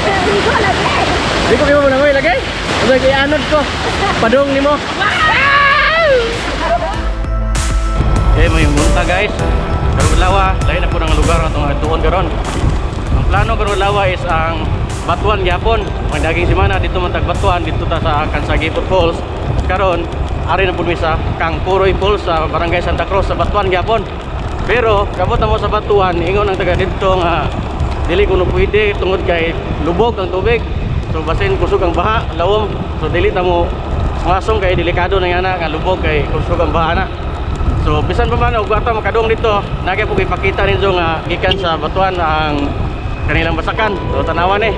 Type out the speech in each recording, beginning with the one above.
Ligo lagi. Di ko kimo mo lagi. Usa kay anod ko. Padung nimo. Okay, may munta guys. Karong adlaw, lain na po ng lugar atong atuon karon. Ang plano karong adlaw is ang Batuan gyapon. Magdaging semana dito man tag Batuan dito ta sa Kansagipot Falls. Karon ari na pud mi sa Kangkuroy Falls sa Barangay Santa Cruz sa Batuan gyapon. Pero kabot na mo sa Batuan, ingon ang taga didto nga dili kuno pwede tungod kay lubog ang tubig. So basin kusog ang baha, lawom. So dili ta mo masong kay delikado na nga na nga lubog kay kusog ang baha na. So bisan pa man og ata makadung dito, nagay pug ipakita ninyo nga gikan sa Batuan ang kanilang basakan. So tanawan eh.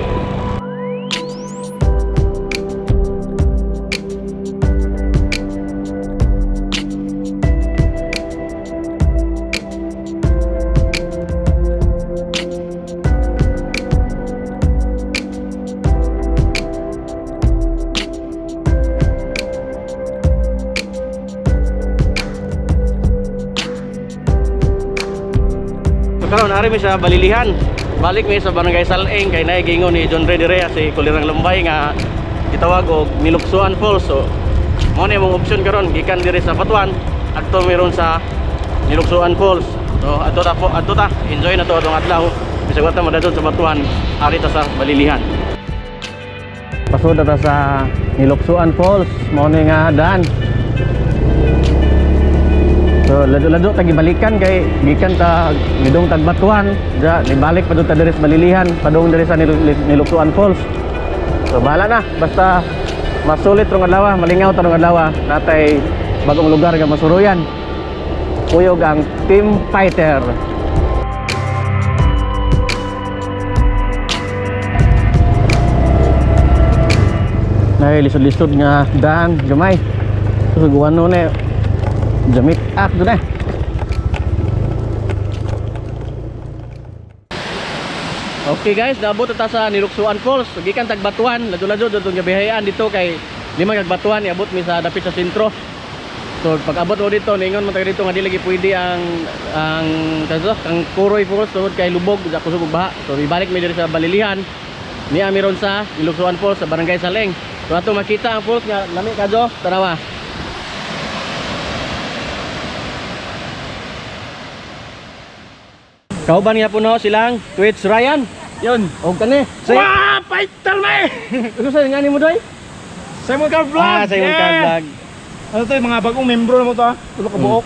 Karon ari mi sa Balilihan. Balik mi sa Barangay Saleng kay naay giingon ni John Ray Direa si Kulirang Lumbay nga gitawag og Niluksuan Falls. So mao ni among option karon gikan diri sa Batuan adto mi ron sa Niluksuan Falls. So adto ta po, adto ta. Enjoy na to atong adlaw. Bisag wa ta moadto sa Batuan, ari ta sa Balilihan. Pasod ta sa Niluksuan Falls, mao ni nga daan. So lado-lado ta gibalikan kay gikan ta midong tag Batuan, ja nibalik pa ta diri sa Balilihan, padung diri sa Niluksuan Falls. So bahala na, basta masulit rong adlaw, malingaw ta rong adlaw, natay bagong lugar nga masuruyan. Kuyog ang Team Fighter. Nay lisod-lisod nga daan gamay. So guwano ni Jamit up doon eh. Okay guys, naabot ta sa Niluksuan Falls. So, gikan tag Batuan, lado-lado dito nga bihayan dito kay di man kag Batuan, iabot mi sa dapit sa sentro. So pag abot mo dito, ningon man taga dito nga dili lagi pwede ang kaso ang Kuroy Falls tungod kay lubog sa kusog og baha. So ibalik mi diri sa Balilihan. Niya mi ron sa Niluksuan Falls sa Barangay Saleng. So ato makita ang falls nga lami kadyo, tanawa. Kauban nga po no silang Twitch Ryan. Yun. Og kani. Wah, fighter me. Ano sa ngani mo doy? Simon Car Vlog. Ah, Simon Car Vlog. Ano to, mga bagong membro na mo to ah. Tulo ka buok.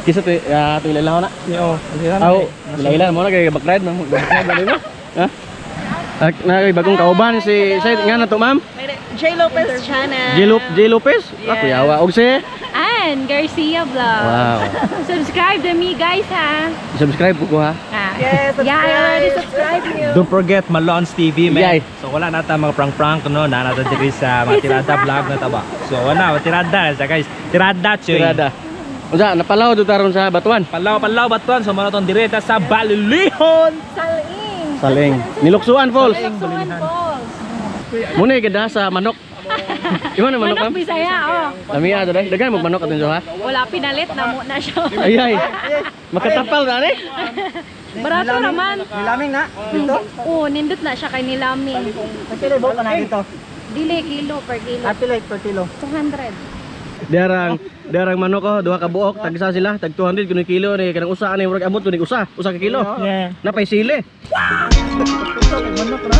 Kisa to tuilay na. Oo. Aw, ilailan mo na kay backride mo. Backride mo. Ha? Na kay bagong kauban si nga na to ma'am? J Lopez channel. J Lopez? Yes. Ah, kuyawa. Og si Ann Garcia Vlog. Wow. Subscribe to me guys ha. Subscribe po ko ha. Ah. Yes, Yeah, I already subscribe. subscribed you. Don't forget Malons TV, man. Yay. So wala na ta mga prank-prank no, na nata diri sa mga tirada vlog na ta ba. So wala, tirada sa guys. Tirada choy. Tirada. Unsa napalaw do taron sa Batuan? Palaw palaw Batuan so mao na tong direta sa Balilihon. Saling. Saling. Niluksuan Falls. Niluksuan Falls. Muna ganda sa manok. Ima na manok Manok ma'am? Bisaya, oh. Lamiya do dai. Daghan mo manok aton ha. Wala pinalit na mo na siya. Ay ay. Makatapal na ni. Barato naman. Nilaming na dito. Oo, nindot na siya kay nilaming. Pila ba na dito? Dili kilo per kilo. Pila per kilo. 200. Darang manok oh, duha ka buok, tag isa sila, tag 200 kuno kilo ni kanang usa ani murag abot kuno usa, usa ka kilo. Yeah. Napay sili. Manok ra.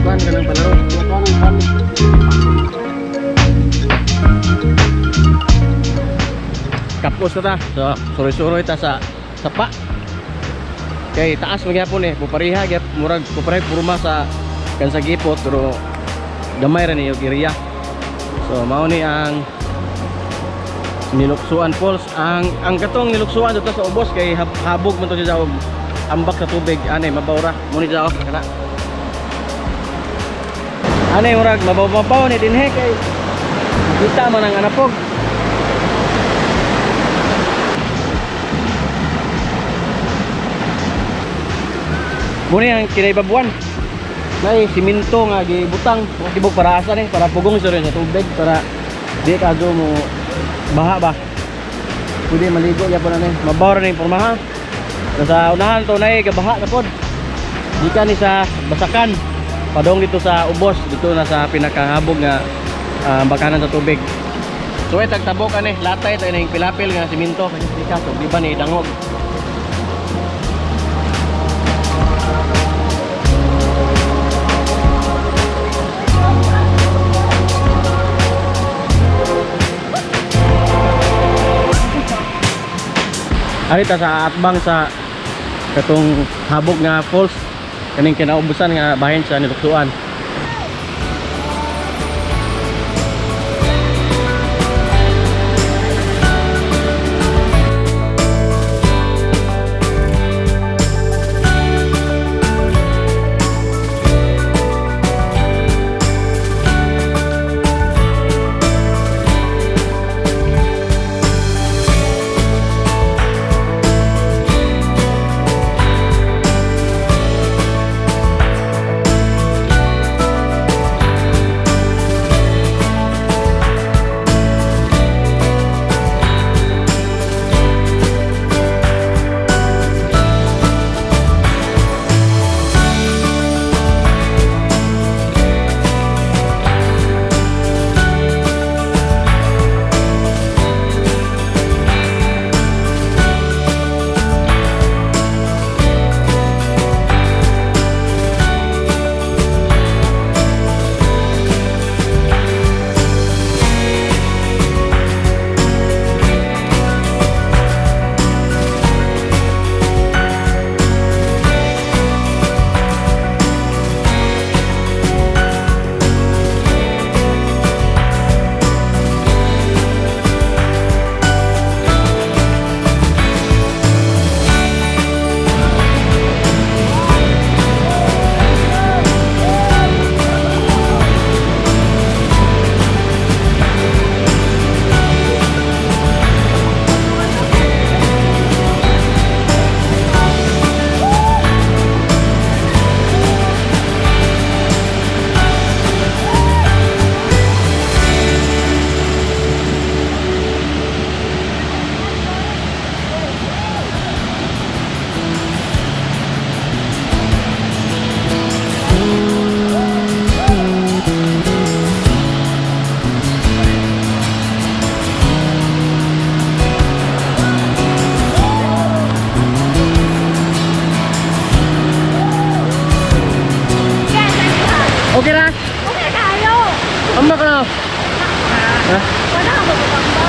Kuan ka ng palaro. Kapos na ta. So, suroy-suroy ta sa sapa. Kay taas magyapon eh, pupariha gyap murag pupareha purma sa Kansagipot pero gamay ra ni og area. So mao ni ang Niluksuan Falls. Ang katong Niluksuan dito sa ubos kay habog man to siya og ambak sa tubig ani mabaw ra. Mo ni siya oh, kana. Ani murag mabaw-mabaw ni dinhi kay kita man ang anapog. Muna ang kinaibabuan. Nay siminto nga gibutang tibok para asa ni para pugong sa rin sa tubig para di kadyo mo Baha ba? Pwede maligo gyapon ani. Mabaw ra ning pormaha. Sa unahan to nay gabaha na pod. Gikan ni sa Basakan. Padong dito sa Ubos, dito na sa pinakahabog nga bakanan sa tubig. So ay tagtabok ani, latay tayo ning pilapil nga simento kay so di ba ni dangog. Ari ta sa atbang sa katong habog nga falls kaning kinaubusan nga bahin sa niluksuan. Okay ra? Okay kayo. Amma ka na. Ha? Wala ka ba?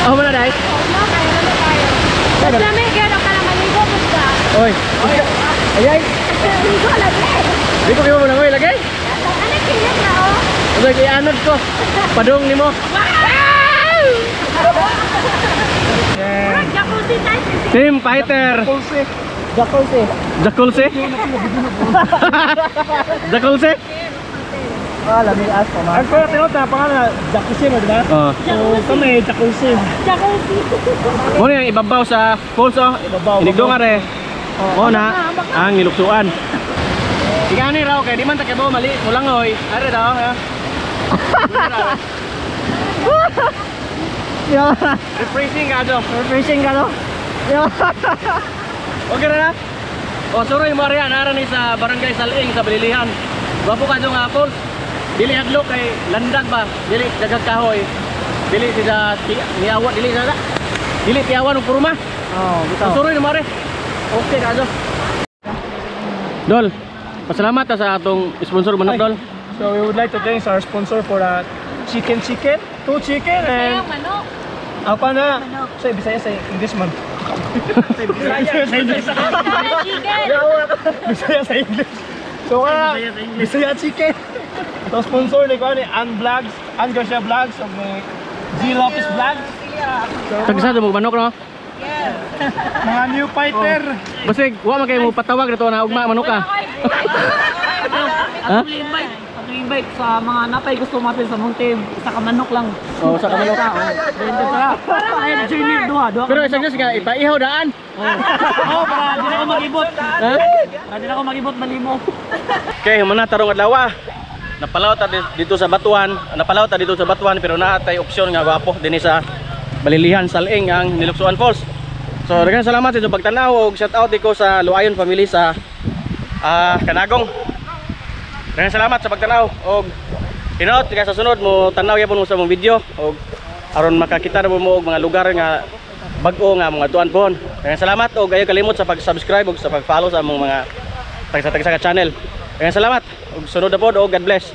Oh, wala dai. No, kaya na tayo. Mas lamig yan ang kalamaligo basta. Oy. Ayay. Ligo lagi. Di ko kimo mo lagay. Ano kiyat na oh? Uy, kay anod ko. Padung nimo. Murag jacuzzi type. Team Fighter. Jacuzzi. Jacuzzi. Jacuzzi. Ah, lami as pa man. Ang kuya tinawag na pangalan jacuzzi mo, di ba? Oh. So, kami jacuzzi. Jacuzzi. Mo na yung ibabaw sa falls oh. Ibabaw. Inigdo nga re. Mo na ang niluksuan. Ikani raw kay di man ta kay mali mulangoy. Are daw ha. Yeah. Refreshing ka do. Refreshing ka no? Yeah. Okay ra na? O suroy mo ariyan ara ni sa Barangay Saling sa Balilihan. Gwapo ka nga falls. Dili hadlok kay landag ba? Dili daghang kahoy. Dili sila niawa dili na. Dili tiawan og purma. Oh, bitaw. Suroy mo are. Okay ka do. Dol, pasalamat ta sa atong sponsor manok Dol. So we would like to thank our sponsor for the chicken, two chicken and Sayang manok. ako na. Sa Bisaya sa English man. Bisaya sa English. Chicken. Bisaya sa English. So Bisaya chicken. Ito sponsor ni ko ni Ann Vlogs, Ann Garcia Vlogs ug ni G Lopez Vlogs. Tagsa mo manok no? Mga new fighter. Basig, wa man kay mo patawag na to na ugma manok ka. Ha? Atong invite sa mga napay gusto mapil sa mong team, isa ka manok lang. Oh, sa ka manok. Ay, journey duha, duha. Pero isa gyud nga ipaihaw daan. Oh, para di na ako mag-ibot. Ha? Para di na ako mag-ibot malimo. Okay, humana tarong adlaw. Napalaw ta dito sa Batuan, napalaw ta dito sa Batuan pero naa tay opsyon nga gwapo dinhi sa Balilihan Saling ang Niluksuan Falls. So daghang salamat sa inyong pagtanaw og shout out ko sa Luayon family sa Kanagong. Daghang salamat sa pagtanaw og hinaot nga sa sunod mo tanaw gyapon mo sa mong video og aron makakita na mo og mga lugar nga bag-o nga mga tuan pohon. Daghang salamat og ayaw kalimot sa pag-subscribe ug sa pag-follow sa among mga tagsa-tagsa ka channel. Daghang salamat ug sunod na pod og God bless.